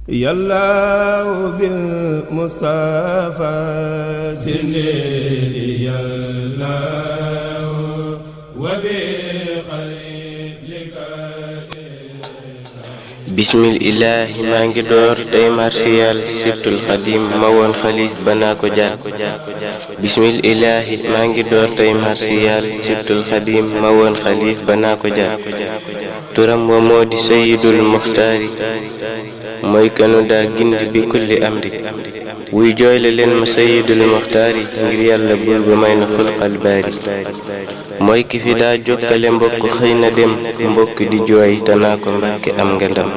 yàllaaw bil Mustafa sindi yàllaaw wa bi xayrika bismillaahi maa ngi door tey marsiyal sibtul xadim ma woon xalif ba naa ko jaar bismillaahi maa ngi door tey marsiyal sibtul xadim ma woon xalif ba naa ko jaar turam wa moo di sayyidul muxtaari mooy kanu daa gindi bi kulli amri wuy jooyle leen ma sayyidul muxtaari ngir yàlla bul ba may na xulqal baari mooy ki fi daa jokkale mbokk xëy na dem mbokk di jooy te naa ko mbàkke am nga ndam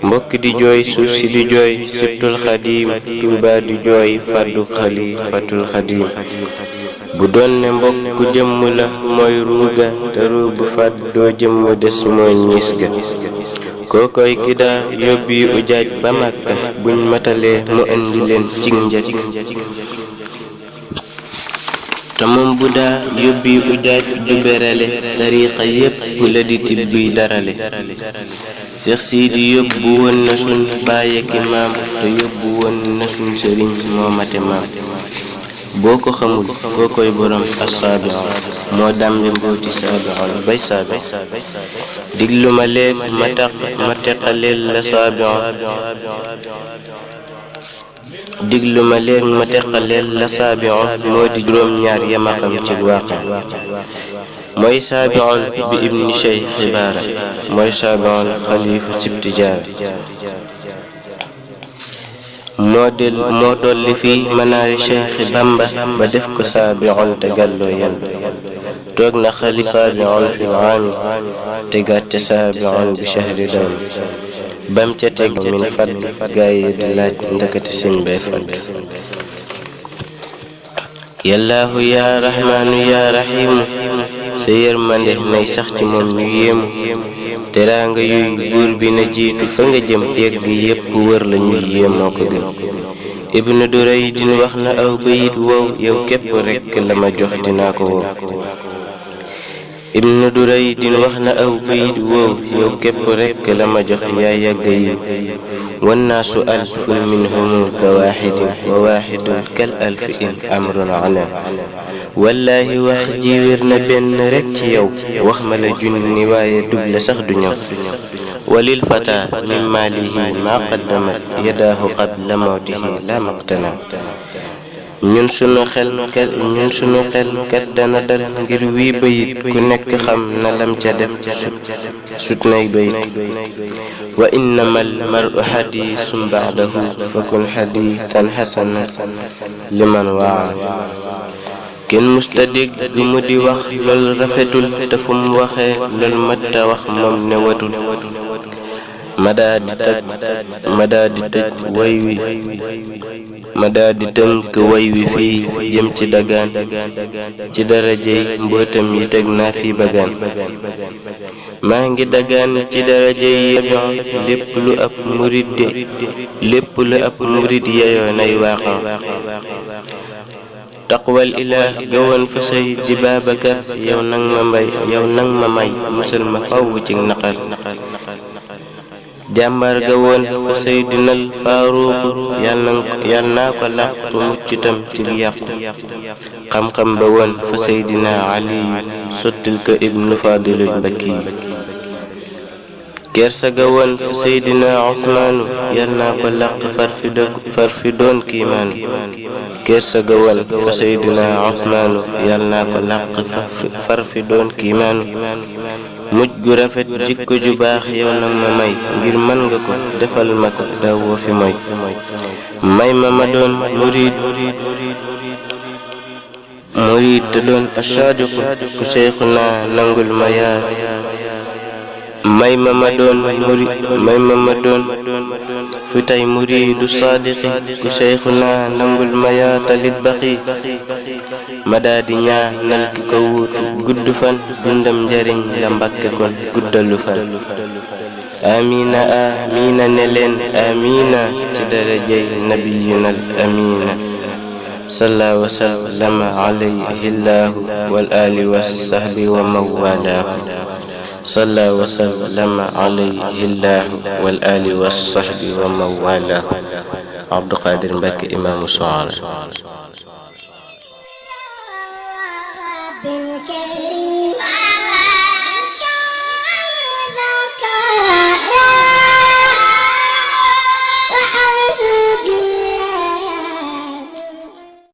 mbokk di jooy suuf si di jooy sibtul xadim tuuba di jooy faddu xalifatul xadim bu doon ne mbokk jëmm la mooy ruuga te ruubu fàdd doo jëmm des mooy ñiis ga kookoy ki daa yóbbi ujaaj ba Makka buñ matalee mu indi leen cig njëg te moom bu daa yóbbi ujaaj du berale tariqa yépp la di tibbi darale Seex Siidi yóbbu woon na sun bàyyi ki maam te yóbbu woon na sun sëriñ moo mate maam boo ko xamul kookoy borom assaabi'un moo dambe mbooti saabi'un bay saabi diglu ma léeg ma teqaleel la saabi'un diglu ma léeg ma teqaleel la saabi'un moo di juróom ñaar yama xam ci waaqa mooy saabi'un bi ibni Cheikh xibaara mooy saabi'un xalifa cib tijaara moo dolli fii manaari Cheikh Bamba ba def ko saabi'un te gàlloo yan toog na xali saabi'un fi aami te gàtte saabi'un bi shahri dawm bam ca teg min fadd gaaye di laaj ndakati sin bay fadd yallaahu yaa rahmaanu yaa rahiimu sa yërmande nay sax ci moom ñu yéemu teraanga yuy buur bi na jiitu fa nga jëm yegg yépp wër la ñuy yéemoo ko gën ibnu duray din wax na aw bayit wow yow képp rekk la ma jox dinaa ko wow ibnu duray din wax na aw bayit wow yow képp rekk la ma jox yaa yàgg yi wannaasu alfun minhumu ka waaxidin wa waaxidun kal alfi in amrun ana wallaahi wax ji wér na benn rekk ci yow wax ma la junni waaye duble sax du ñëw walil fata min maalihi maa qaddamat yadaahu qabla mawtihi la maqtana ñun sunu xel kat dana dal ngir wii bayit ku nekk xam na lam ca def sut nay bayit wa innamal mar'u hadiisun ba'dahu fakun hadiisan hasanan liman waa kenn musta dégg mu di wax lool rafetul te fu mu waxee lool mëtta wax moom ne watul ma daa di tënk way wi fii jëm ci dagaan ci darajey mbootam yi teg naa fi bagaan maa ngi dagaan ci darajey yebion lépp lu ab murid yeyoo nay waaqam taqwal ilaah gawoon fa say di Baabakar yow nang ma may musal ma faw ci naqar jàmbaar gawoon fa Seydinal Faaruuq yal naa ko làqu mucc tam ci yàqu xam-xam ba woon fa Seydina Ali sottil ko ibnu Fadilul Mbakki kersa gawoon fa Seydina Usmaanu yal naa ko làq far fi doon kiimaanu kersa gawoon fa Seydina Usmaanu yal naa ko làq far fi doon kiimaanu mujj gu rafet jikko ju baax yow nag ma may ngir mën nga ko defal ma ko dawoo fi mooy may ma doon murid te doon asaadiq ku Seyxuna nangul ma yaar may ma doon fi tey muridu saadiqi ku Seyxuna nangul ma yaa talit baqi ma daa di ñaanal ki ko wuutu gudd fan dundam njariñ la Mbàkke kon guddalu fan amina ne leen amina ci darajay nabiyunal amina salla wa sallama alayhi llahu wal ali wa sahbi wa mawalaahu صلى وسلم عليه الله والآل والصحب ومن والاه. عبد القادر مبكي إمام الشعراء. بالكريم